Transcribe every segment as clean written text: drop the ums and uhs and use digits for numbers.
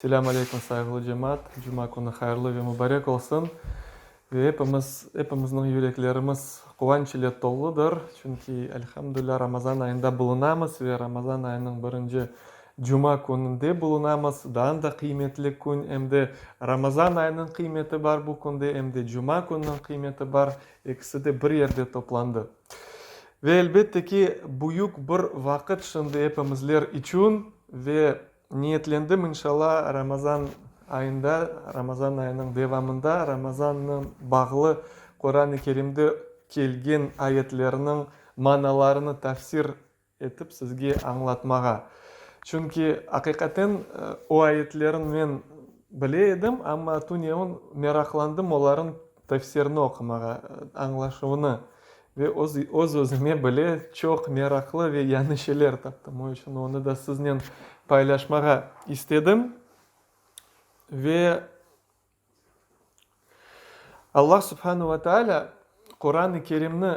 Selâm aleyküm, sayğılı cemaat! Cuma künü hayırlı ve mubarek olsun! Ve epimiz, epimizniñ yüreklerimiz quvanç ile toludır, çünki, elhamdülilâ, Ramazan ayında bulunamız ve Ramazan ayınıñ birinci cuma kününde bulunamız. Daa da qıymetli kün, em de Ramazan ayınıñ qıymeti bar bu künde, em de cuma kününiñ qıymeti bar, ekisi de bir yerde toplandı. Ve, elbette ki, büyük bir vaqıt şimdi epimizler içün ve Niyetlendim, inşalla, Ramazan ayında, Ramazan ayınıñ devamında Ramazannen bağlı Quran-ı Kerimde kelgen ayetlerniñ manalarını tafsir etip sizge añlatmağa. Çünki, aqiqaten, o ayetlerin men bile edim, amma tünevin meraqlandım olarnıñ tafsirini oqumağa, añlaşuvını. Ve öz-özüme bile çoq meraqlı ve yañı şeyler taptım. O içün onı da siznen paylaşmağa istedim. Ve Allah subhanu ve taalâ Quran-ı Kerimni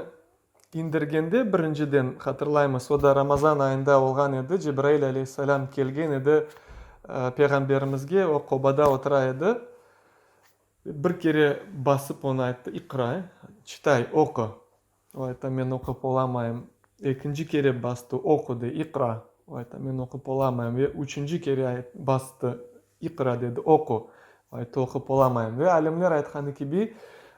indirgende birinciden, hatırlaymız, o da Ramazan ayında olğan edi, Cebrail aleyhisselâm kelgen edi Peyğamberimizge, o qobada otura edi. Bir kere basıp oña ayttı, İqra, çıtay, oqu. O ayta, Men oqup olamayım. Ekinci kere bastı, Oqu, dey, İqra. O ayta, Men oqup olamayım. Ve üçünci kere bastı, İqra, dedi, oqu. O ayttı, Oqup olamayım. Ve alimler aytqanı kibi,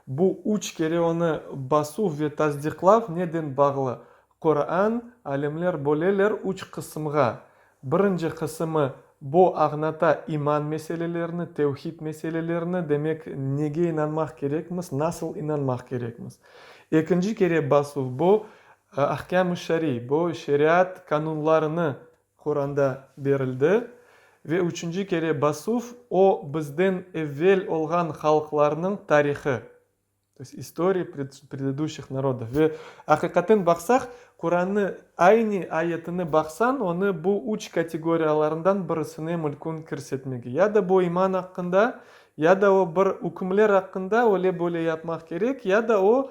bu üç kere onı basuv ve tasdiqlav neden bağlı? Quran, alimler böleler üç qısımğa. Birinci qısımı, bu ağnata iman meselelerini, tevhid meselelerini, demek, nege inanmaq kerekmiz, nasıl inanmaq kerekmiz. Ekinci kere basuv, bu ahkâm-ı şeriy, bu şeriat kanunlarını Quranda berildi. Ve üçünci kere basuv, o bizden evvel olğan halqlarnıñ tarihı. To есть istoriya predıduşih narodov. Ve aqiqaten baqsaq, Qurannı ayni ayetini baqsañ, onı bu üç kategoriyalarından birisine mülkün kirsetmege. Ya da bu iman aqqında, ya da o bir ükümler aqqında, öyle böyle yapmaq kerek, ya da o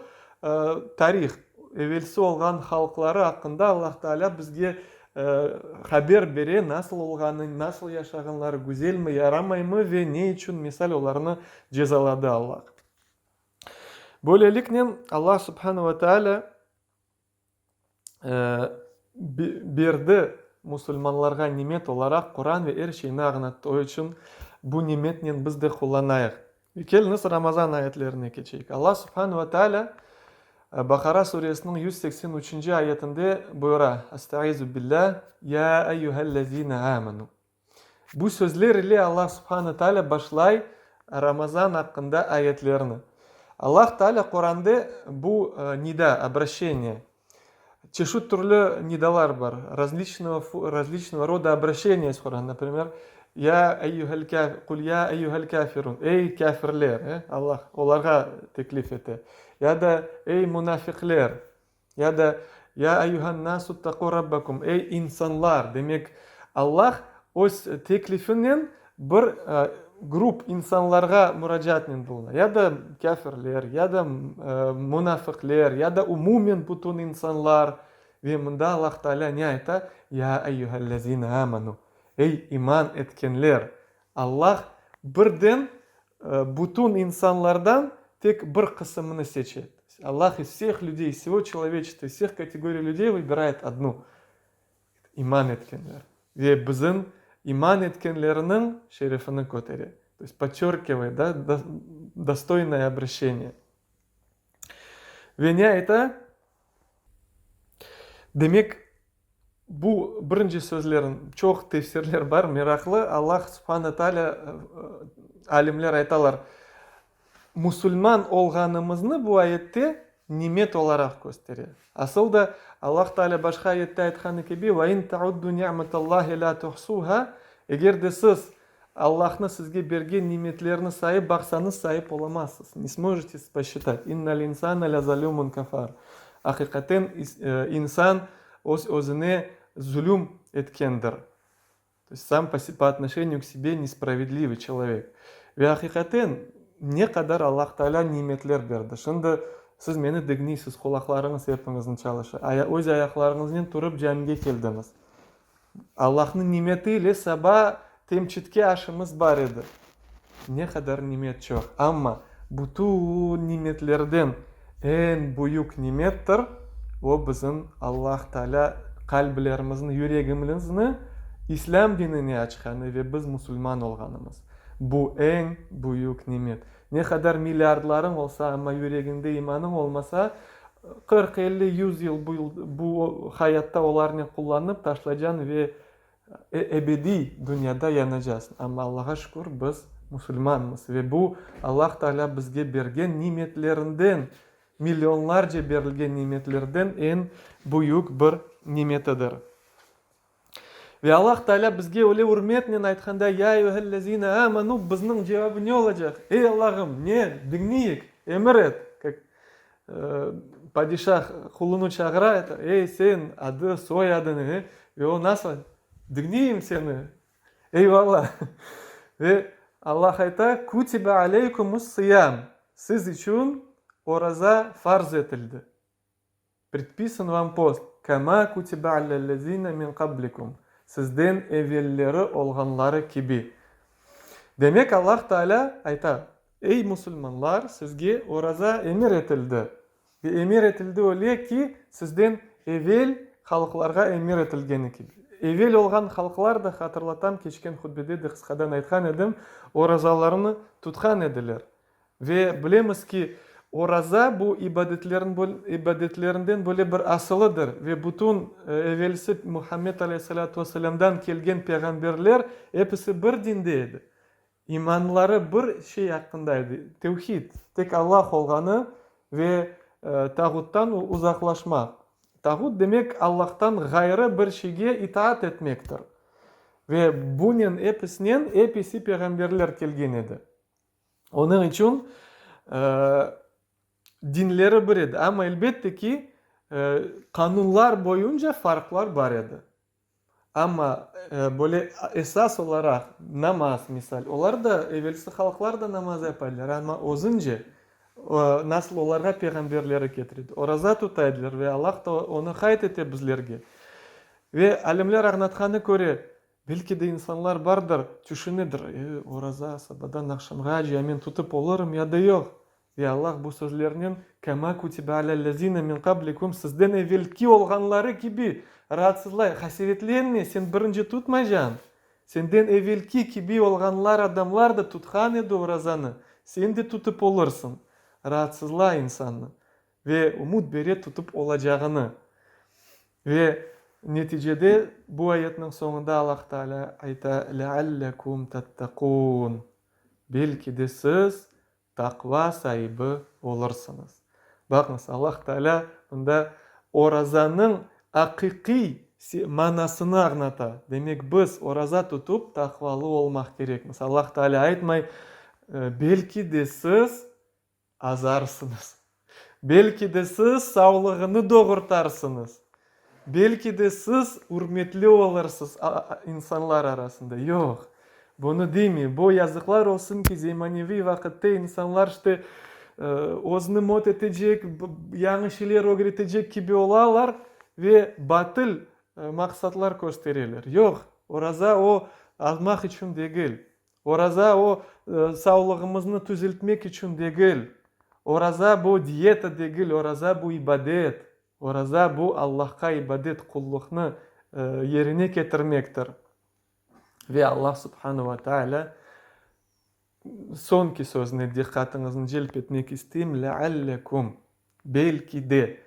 tarih, evelsi olğan halqları aqqında Allah Taalâ bizge haber bere, nasıl olğanı, nasıl yaşağanları, güzelmi, yaramaymı ve ne içün, misal, olarnı cezaladı Allah. Böyleliknen, Allah subhane ve teala berdi musulmanlarğa nimet olaraq Quran ve er şeyni añlattı. O içün bu nimetnen biz de qullanayıq. Ve keliñiz Ramazan ayetlerine keçeyik. Allah subhane ve teala Baqara suresiniñ 183-nci ayetinde buyura, Estaizu billâh, Ya eyyühellezîne âmenû. Bu sözler ile Allah subhane taalâ başlay Ramazan aqqında ayetlerni. Allah Taalâ Qurande bu nida, obraşçeniye, çeşit türlü nidalar bar, razliçnogo, razliçnogo roda obraşçeniye est Quran, naprimer, Ya eyyuhel kâ, Qul ya eyyuhel kâfirun, Ey kâfirler, e, Allah olarğa teklif ete, ya da Ey munafiqler, Ya da, Ya eyyühen-nâsuttaqû rabbakum, Ey insanlar! Demek, Allah öz teklifinen bir grup insanlarğa muracaatnen buluna. Ya da kâfirler, ya da munafıqler, ya da umumen bütün insanlar. Ve mında Allah Teala ne ayta? Ya eyyühellezîne âmenû, Ey iman etkenler! Allah birden bütün insanlardan tek bir qısımını seçe. Allah iz vseh lüdey, iz vsego çeloveçestva, iz vseh kategoriy lüdey vıbirayet odnu, iman etkenler. Ve bizim iman etkenleriniñ şerefini kötere. To est podçörkivayet, da, dostoynoye obraşçeniye. Ve ne ayta? Demek, Bu birinci sözlerin çoq tefsirler bar, meraqlı. Allah subhane taalâ, alimler aytalar, musulman olğanımıznı bu ayette nimet olaraq köstere. Asıl da, Allah Taalâ başqa ayette aytqanı kibi, Ve in tauddu ni'metallahi lâ tuhsuha, eger de siz Allahnı sizge bergen nimetlerini sayıp baqsañız, sayıp olamazsız, ne smojete posçitat, İnnal insane lâzalûmun kafâr, aqiqaten insan öz-özüne zulüm etkendir, to есть sam po otnoşeniyu k sebe nespravedlivıy çelovek. Ve aqiqaten ne qadar Allah Taalâ nimetler berdi. Şimdi siz meni diñleysiz, qulaqlarıñız epiñizniñ çalışa, öz ayaqlarıñıznen turıp camige keldiñiz. Allahnıñ nimeti ile saba. Temçitke aşımız bar edi. Ne qadar nimet çoq, amma bütün nimetlerden eñ büyük nimettir, o bizim Allah Taalâ qalblerimizni, yüregimizni İslâm dinine açqanı ve biz musulman olğanımız. Bu eñ büyük nimet. Ne qadar milliardlarıñ olsa, amma yüregiñde imanıñ olmasa, 40, 50, 100 yıl bu hayatta olarnen qullanıp taşlacañ ve Ebediy dünyada yanacasıñ. Amma Allağa şükür, biz musulmanmız ve bu Allah Taalâ bizge bergen nimetlerinden, millionlarca berilgen nimetlerden eñ büyük bir nimetidir. Ve Allah Taalâ bizge öyle ürmetnen aytqanda, Ya eyyühellezîne âmenû, bizniñ cevabı ne olacaq? Ey Allahım, ne? Diñleyik, emir et! Kak Padişah qulunı çağıra, ayta, Ey, sen, adı, soy adını, ve o nasıl, Diñleyim seni, eyvallah. Ve Allah ayta, Kutibe aleykumus-sıyam, siz içün oraza farz etildi. Predpisan vam post, kema kutibe alellezine min qablikum, sizden evelleri olğanları kibi. Demek, Allah Taalâ ayta, Ey, musulmanlar, sizge oraza emir etildi. Ve emir etildi öyle ki, sizden evel halqlarğa emir etilgeni kibi. Evel olğan halqlar da, hatırlatam, keçken hutbede de qısqadan aytqan edim, orazalarını tutqan ediler. Ve bilemiz ki, oraza bu ibadetlerinden böyle bir asılıdır ve bütün evelsi Muhammed aleyhissalâtu vesselâmdan kelgen peyğamberler episi bir dinde edi. İmanları bir şey aqqında edi, tevhid, tek Allah olğanı ve tağuttan uzaqlaşmaq. Tağut demek Allahtan ğayrı bir şeyge itaat etmektir. Ve bunen episinen episi peyğamberler kelgen edi. Onıñ içün dinleri bir edi, amma elbette ki, qanunlar boyunca farqlar bar edi. Amma böyle esas olaraq namaz, misal, olar da, evelsi halqlar da namaz yapa ediler, amma özünce, nasıl olarğa peyğamberleri ketiridi, oraza tuta ediler ve Allah da onı qayd ete bizlerge. Ve alimler añlatqanı köre, Belki de insanlar bardır, tüşünedir, E, oraza sabadan aqşamğace, ya men tutıp olurım, ya da yoq. Ve Allah bu sözlernen, Kema kutibe alellezine min qablikum, sizden evelki olğanları kibi, raatsızlay, qasevetlenme, sen birinci tutmaycañ, senden evelki kibi olğanlar adamlar da tutqan edi orazanı, sen de tutıp olursıñ. Raatsızlay insannı. Ve ümüt bere tutıp olacağını. Ve neticede bu ayetniñ soñunda Allah Taalâ ayta, Leallekum tattaqun, belki de siz taqva saibi olursıñız. Baqıñız, Allah Taalâ mında orazanıñ aqiqiy manasını añlata. Demek, biz oraza tutıp taqvalı olmaq kerekmiz. Allah Taalâ aytmay, belki de siz Azarsıñız. Belki de siz savlığını doğurtarsıñız. Belki de siz ürmetli olursız insanlar arasında. Yoq, bunı demey. Bu yazıqlar olsun ki, zemaneviy vaqıtte insanlar işte özüni mot etecek, yañı şeyler ögretecek kibi olalar ve batıl maqsatlar köstereler. Yoq, oraza o, azmaq içün degil. Oraza o, savlığımıznı tüzeltmek içün degil. Oraza bu diyeta degil, oraza bu ibadet. Oraza bu Allahqa ibadet, qulluqnı yerine ketirmektir. Ve Allah subhanu ve teala soñki sözüne diqqatıñıznı celp etmek isteyim, Leallekum, belki de.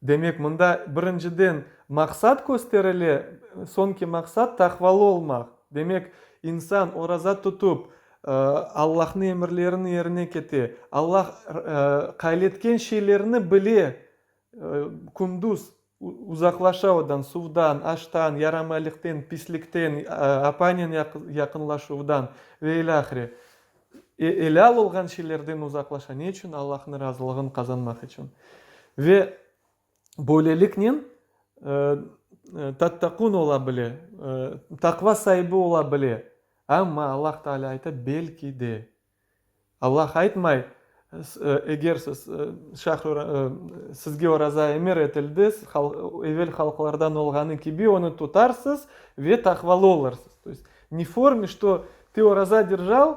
Demek, mında, birinciden, maqsat kösterile, soñki maqsat, taqvalı olmaq. Demek, insan oraza tutıp, Allahnıñ emirlerini yerine kete, Allah qayletken şeylerni bile, kündüz uzaqlaşa odan, suvdan, aştan, yaramaylıqten, pislikten, apaynen yaqınlaşuvdan ve ilâhre. Elâl olğan şeylerden uzaqlaşa. Ne içün? Allahnıñ razılığını qazanmaq içün. Ve böyleliknen tattaqun ola bile, taqva saibi ola bile. Amma Allah Teala ayta, belki de. Allah aytmay, eger siz sizge oraza emir etildi, evel halqlardan olğanı kibi onı tutarsız ve taqvalı olursız. Ne forme, çto tı oraza derjal,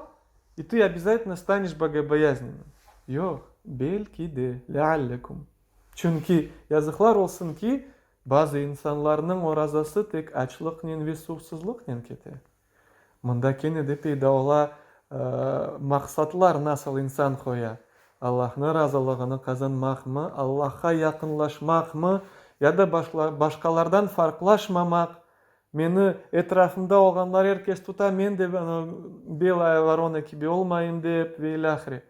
i tı obязательno staneş bogobоyaznennym. Yoq, belki de, leallekum. Çünki, yazıqlar olsun ki, bazı insanlarnıñ orazası tek açlıqnen ve suvsuzlıqnen kete. Mında kene de peyda ola maqsatlar nasıl insan qoya, Allahnıñ razılığını qazanmaqmı, Allahqa yaqınlaşmaqmı ya da başqalardan farqlaşmamaq, meni etrafımda olğanlar er kes tuta, men de belaya vorona kibi olmayım dep ve ilâhre.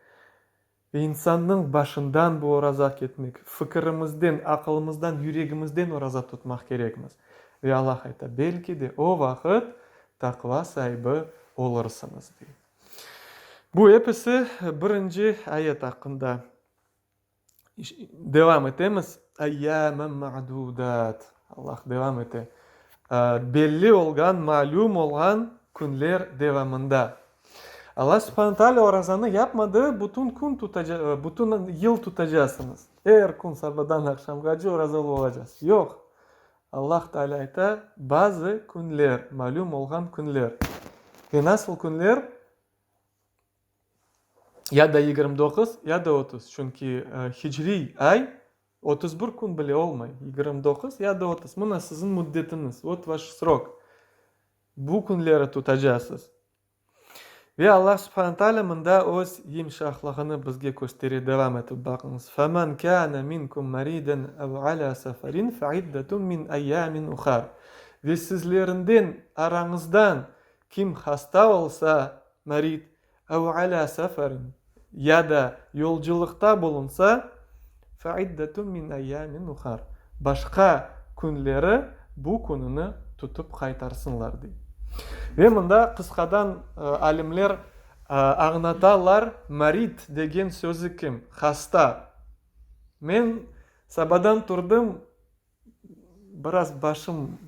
Ve insannıñ başından bu oraza ketmek, fikirimizden, aqılımızdan, yüregimizden oraza tutmaq kerekmiz. Ve Allah ayta, belki de o vaqıt taqva saibi olursıñız, dey. Bu episi birinci ayet aqqında. Devam etemiz. Ayyâmen ma'dûdât. Allah devam ete. Belli olğan, malüm olğan künler devamında. Allah subhane teala orazanı yapmadı, bütün kün tutaca, bütün yıl tutacasıñız. Er kün sabadan aqşamğace orazalı olacasız. Yoq. Allah Teala ayta, bazı künler, malüm olğan künler. Ve nasıl künler? Ya da 29, ya da 30. Çünki hicriy ay 31 kün bile olmay. 29 ya da 30. Mına siziñ müddetiñiz, vot vaş srok. Bu künleri tutacasız. Ve Allah subhane taalâ mında öz yımşaqlığını bizge köstere, devam etip baqıñız, Femen kâne minkum mariden ev alâ seferin fe'iddetun min ayyamin uhar. Ve sizlerinden, arañızdan, kim hasta olsa, marid, ev alâ seferin, ya da yolculıqta bulunsa, fe'iddetun min ayyamin uhar, başqa künleri bu kününi tutıp qaytarsınlar, dey. Ve mında qısqadan alimler añlatalar, marid degen sözü kim? Hasta. Men sabadan turdım, Biraz başım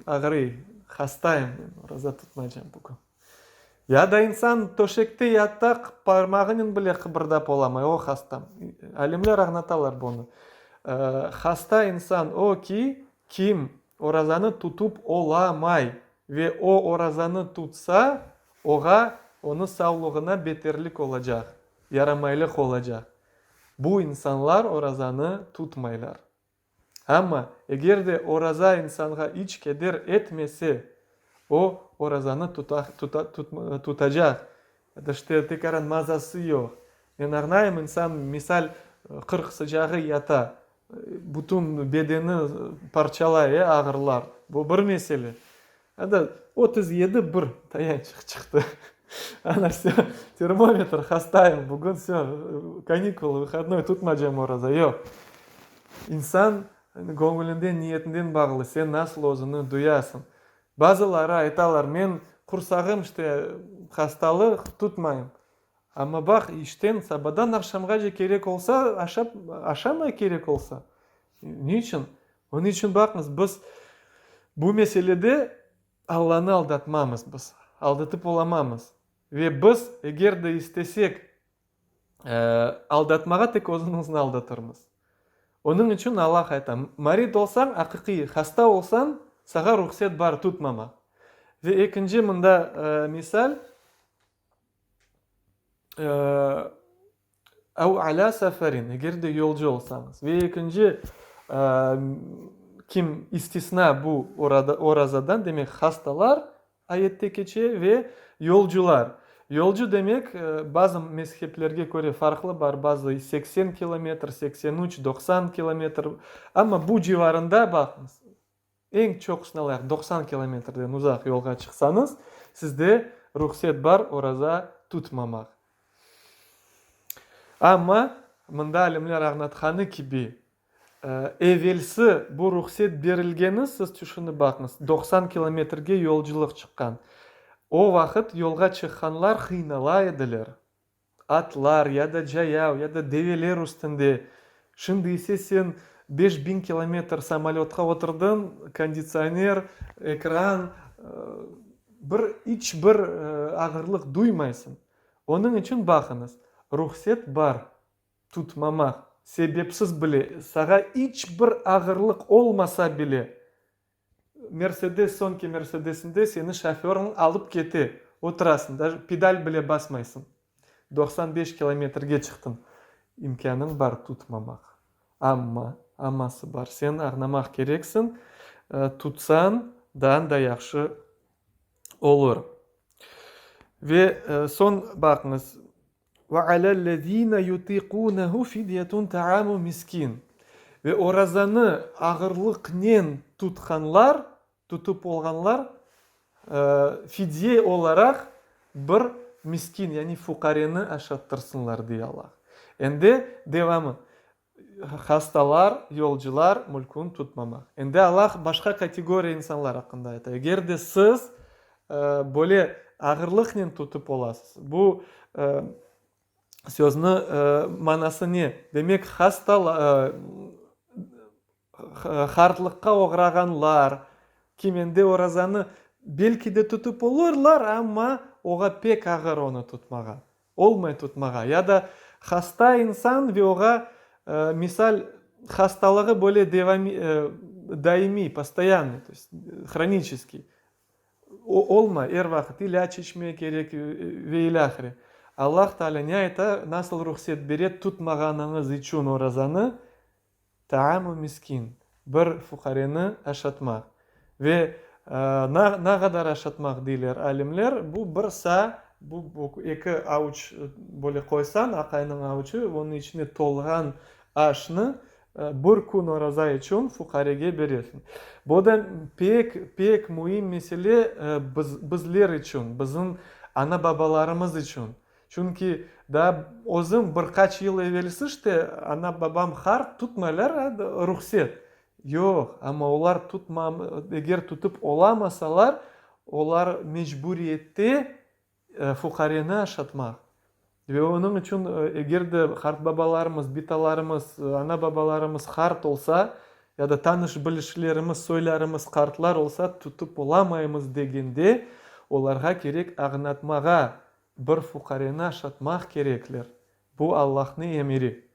ağrıy, hastayım men, oraza tutmaycam bugün. Ya da insan töşekte yata, parmağınen bile qıbırdap olamay, o hasta. Alimler añlatalar bunı. Hasta insan o ki, kim orazanı tutıp olamay ve o orazanı tutsa, oğa, onı savlığına beterlik olacaq, yaramaylıq olacaq. Bu insanlar orazanı tutmaylar. Amma, eger de oraza insanğa iç keder etmese, o, orazanı tutacaq. İşte, tekaran mazası yoq. Men añlayım, insan, misal, 40 sıcağı yata, bütün bedeni parçalay, e, ağırlar. Bu bir mesele. Ya da 37 bir tayançıq çıqtı. Ana, vse, termometr, hastayım, bugün vse, kanikulı, vıhodnoy, tutmacam oraza. Yoq. İnsan göñülinden, niyetinden bağlı, sen nasıl özüni duyasıñ. Bazıları aytalar, men qursağım, işte, hastalıq, tutmayım. Amma baq, işten sabadan aqşamğace kerek olsa, aşap, aşamay kerek olsa. Ne içün? Onıñ içün baqıñız, biz bu meselede Allanı aldatmamız biz, aldatıp olamamız. Ve biz, eger de istesek, aldatmağa, tek özümizni aldatırmız. Onıñ içün Allah ayta, marid olsañ, aqiqiy hasta olsañ, sağa ruhset bar tutmamaq. Ve ekinci mında misal, Ev alâ seferin, eger de yolcu olsañız. Ve ekinci, kim istisna bu orazadan, demek, hastalar ayette keçe ve yolcular. Yolcu demek, bazı mezheplerge köre farqlı bar, bazı 80 kilometr, 83, 90 kilometr, amma bu civarında, baqıñız, Eñ çoqusını alayıq, 90 kilometrden uzaq yolğa çıqsañız, sizde ruhset bar oraza tutmamaq. Amma, mında alimler añlatqanı kibi, evelsi bu ruhset berilgeni, siz tüşünip baqıñız, 90 kilometrge yolculıq çıqqan. O vaqıt yolğa çıqqanlar qıynala ediler. Atlar ya da cayav, ya da develer üstünde. Şimdi ise sen 5000 kilometr samolötqa oturdıñ, konditsioner, ekran, bir iç bir ağırlıq duymaysıñ. Onıñ içün baqıñız, ruhset bar tutmamaq, sebepsiz bile, sağa iç bir ağırlıq olmasa bile. Mersedes, soñki Mersedesinde seni şoförıñ alıp kete, oturasıñ, daje pedal bile basmaysıñ. 95 kilometrge çıqtıñ. İmkânıñ bar tutmamaq. Amma, amması bar, sen ağnamaq kereksiñ, tutsañ, daa da yahşı olur. Ve soñ baqıñız, Ve alellezine yutiqunehu fidyetun taamu miskin. Ve orazanı ağırlıqnen tutqanlar, tutıp olğanlar, fidye olaraq bir miskin, yani fuqareni aşattırsınlar, dey Allah. Endi devamı, Hastalar, yolcular mülkün tutmamaq. Endi Allah başqa kategoriya insanlar aqqında ayta. Eger de siz böyle ağırlıqnen tutıp olasız, bu sözni manası ne? Demek, hasta, qartlıqqa oğrağanlar, kim endi orazanı belki de tutıp olurlar, amma oğa pek ağır onı tutmağa. Olmay tutmağa. Ya da hasta insan ve oğa, misal, hastalığı böyle daimiy, postoyannıy, to est hroniçeskiy, olmay, er vaqıt ilâc içmek kerek ve ilâhre. Allah Taalâ ne ayta, nasıl ruhset bere tutmağanıñız içün orazanı? Taamu miskin, bir fuqareni aşatmaq. Ve na qadar aşatmaq deyler alimler, bu bir sa, bu eki avuç böyle qoysañ, aqaynıñ avuçı, onıñ içine tolğan aşnı bir kün oraza içün fuqarege beresiñ. Bu da pek, pek müim mesele biz, bizler içün, bizim ana-babalarımız içün. Çünki daa özüm bir qaç yıl evelsi işte ana-babam hart tutmaylar, ruhset. Yoq, amma olar tutma, eger tutıp olamasalar, olar mecburiyette fuqareni aşatmaq. Ve onıñ içün eger de qartbabalarımız, bitalarımız, ana-babalarımız hart olsa, ya da tanış-bilişlerimiz, soylarımız qartlar olsa, tutıp olamaymız degende, olarğa kerek ağnatmağa, Bir fuqareni aşatmaq kerekler. Bu Allahnıñ emiri.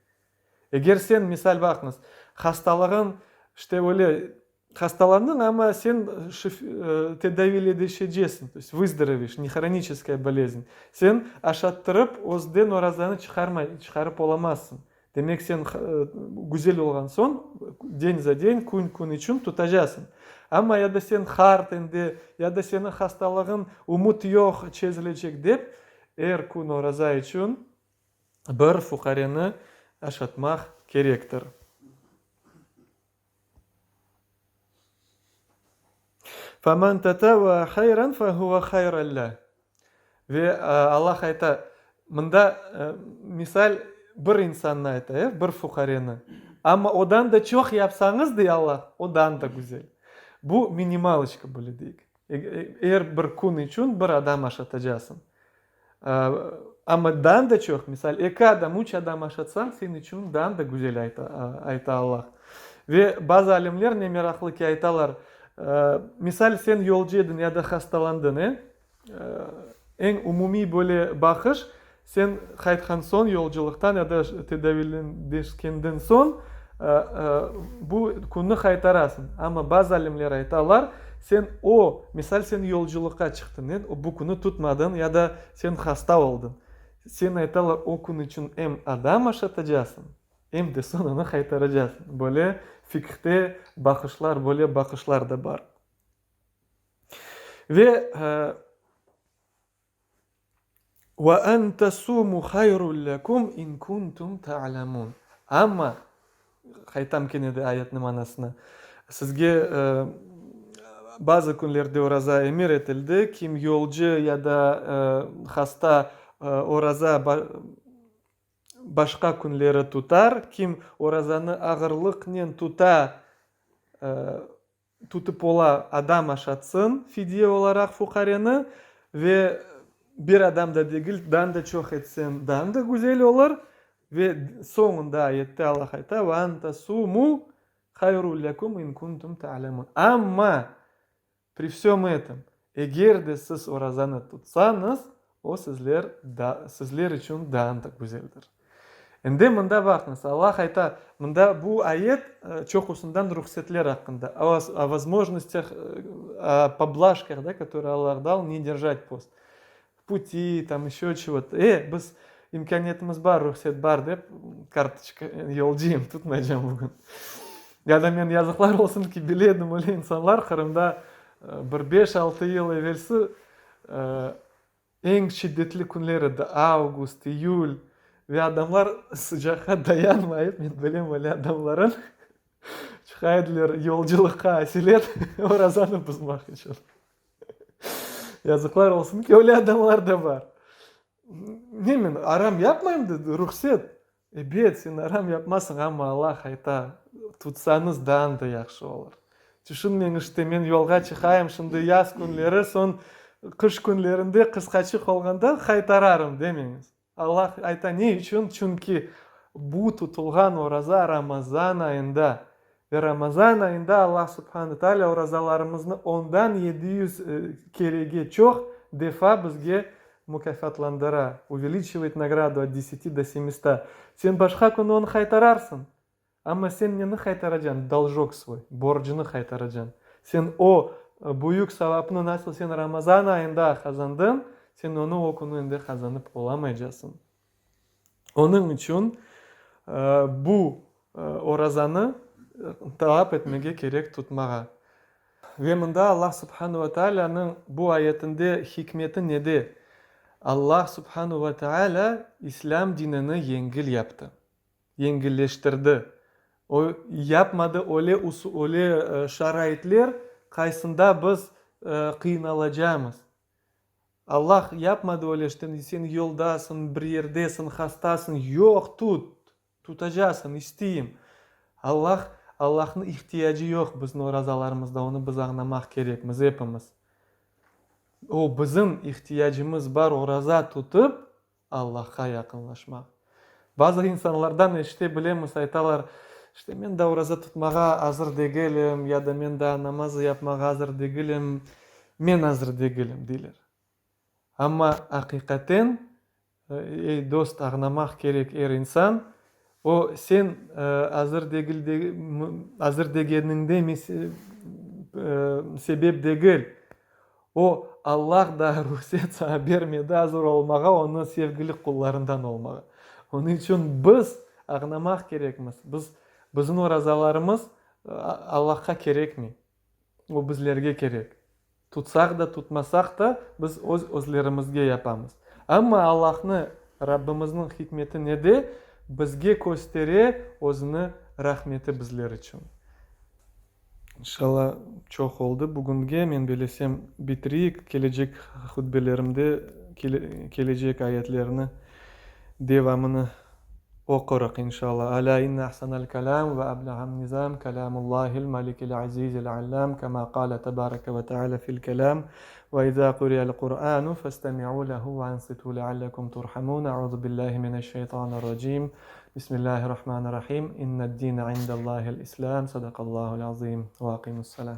Eger sen, misal, baqıñız, hastalığıñ, işte, öyle, hastalandıñ, amma sen tedaviyledeşecesiñ, to est vızdoroveş, ne hroniçeskaya bolezn. Sen aşattırıp, özden orazanı çıqarmay, çıqarıp olamazsıñ. Demek, sen güzel olğan soñ, den za den, kün kün içün tutacasıñ. Amma ya da sen hart endi, ya da seniñ hastalığıñ ümüt yoq çezilecek dep, er kün oraza içün bir fuqareni aşatmaq kerektir. Femen tetevve hayran fehuve hayran leh. Ve Allah ayta, mında misal bir insannı ayta, e, bir fuqareni. Amma odan da çoq yapsañız, dey Allah, odan da güzel. Bu minimaloçka böyle deyik. Er bir kün içün bir adam aşatacasıñ. Amma daa da çoq, misal, eki adam, üç adam aşatsañ, sen içün daa da güzel, ayta Allah. Ve bazı alimler, ne meraqlı ki, aytalar, misal, sen yolcu ediñ ya da hastalandıñ, e, eñ umumiy böyle baqış, sen qaytqan soñ yolculıqtan ya da tedaviylendeşkenden soñ, bu künni qaytarasıñ. Amma bazı alimler aytalar, sen o, misal, sen yolculıqqa çıqtıñ, e, bu künni tutmadıñ ya da sen hasta oldıñ. Sen, aytalar, o kün içün em adam aşatacasıñ, em de soñ onı qaytaracasıñ. Böyle fikhte baqışlar, böyle baqışlar da bar. Ve. Ve en tesumu hayrun lekum in kuntum ta'lemun. Amma, qaytam kene de ayetniñ manasına, sizge bazı künlerde oraza emir etildi, kim yolcu ya da hasta oraza başqa künleri tutar, kim orazanı ağırlıqnen tuta, Tutıp ola, adam aşatsın, fidye olaraq fuqareni, ve bir adam da degil, dan da çoq etsen, dan da güzel olur. Ve soñunda ayette Allah ayta, Ve an tasumu hayrun lekum in kuntum ta'lemun. Amma, pri vsem etom, eger de siz orazanı tutsañız, o sizler da, sizler içün daa da güzeldir. Endi mında baqıñız, Allah ayta, mında bu ayet çoqusından ruhsetler aqqında, o vozmojnostâh, o poblajkah, da, kotorıye Allah dal, ne derjat post. V puti, tam eşö çego-to. E, biz imkâniyetimiz bar, ruhset bar dep, kartoçka, yolcuyım, tutmaycam bugün. Ya da men, yazıqlar olsun ki, bile edim öyle insanlar Qırımda bir beş-altı yıl evelsi Eñ şiddetli künler edi, avgust, iyül, ve adamlar sıcaqqa dayanmayıp, men bilem öyle adamların, çıqa ediler yolculıqqa aselet orazanı buzmaq içün. Yazıqlar olsun ki, öyle adamlar da bar. Ne men aram yapmayım dedi, ruhset. Ebet, sen aram yapmasıñ, amma Allah ayta, tutsañız daa da yahşı olur. Tüşünmeñ, işte, men yolğa çıqayım, şimdi yaz künleri, soñ qış künlerinde qısqaçıq olğanda qaytararım, demeñiz. Allah ayta, ne içün? Çünki bu tutulğan oraza Ramazan ayında. Ve Ramazan ayında Allah subhane taalâ orazalarımıznı ondan 700 kerege çoq defa bizge mukâfatlandıra, uveliçivayet nagradu ot deseti do semista. Sen başqa künü onı qaytararsıñ, amma sen neni qaytaracañ? Doljok svoy, borcunı qaytaracañ. Sen o büyük savapnı nasıl sen Ramazan ayında qazandıñ, sen onı o künü endi qazanıp olamaycasıñ. Onıñ içün bu orazanı talap etmege kerek tutmağa. Ve mında Allah subhanu ve taalânıñ bu ayetinde hikmeti nede? Allah subhanu ve taalâ İslâm dinini yengil yaptı, yengilleştirdi. O, yapmadı öyle öyle şaraitler, qaysında biz qıynalacamız. Allah yapmadı öyle işte, sen yoldasıñ, bir yerdesiñ, hastasıñ, yoq, tut, tutacasıñ, isteyim. Allah, Allahnıñ ihtiyacı yoq bizim orazalarımızda, onı biz añlamaq kerekmiz epimiz. O, bizim ihtiyacımız bar oraza tutıp, Allahqa yaqınlaşmaq. Bazı insanlardan eşite bilemiz, aytalar, işte men daa oraza tutmağa azır degilim, ya da men daa namaz yapmağa azır degilim, men azır degilim, deyler. Amma aqiqaten, ey dost, añlamaq kerek er insan, o sen azır degil, azır degeniñde sebep degil, O, Allah da ruhset saña bermedi azır olmağa, Onıñ sevgili qullarından olmağa. Onıñ içün biz añlamaq kerekmiz, biz, bizim orazalarımız Allahqa kerekmey, o bizlerge kerek. Tutsaq da, tutmasaq da, biz öz özlerimizge yapamız. Amma Allahnı, Rabbimizniñ hikmeti nede? Bizge köstere Özüni rahmeti bizler içün. İnşalla, çoq oldı bugünge. Men belesem, bitireyik. Kelecek hutbelerimde kelecek ayetlerni devamını oqurıq, inşalla. Alâ inne ahsanal kalâm ve ablağan nizam kalâmullâhil malikil azizil allâm kemâ qâle tebâreke ve teâlâ fil kelâm ve izâ quri'al Qur'ânu festemi'û lehu ve ansitû leallekum turhamûn. Eûzü billâhi mineşşeytanirracîm. Bismillahirrahmanirrahim. İnned-dine indellâhil-İslâm. Sadaqallâhul-azîm. Ve aqimussalâ.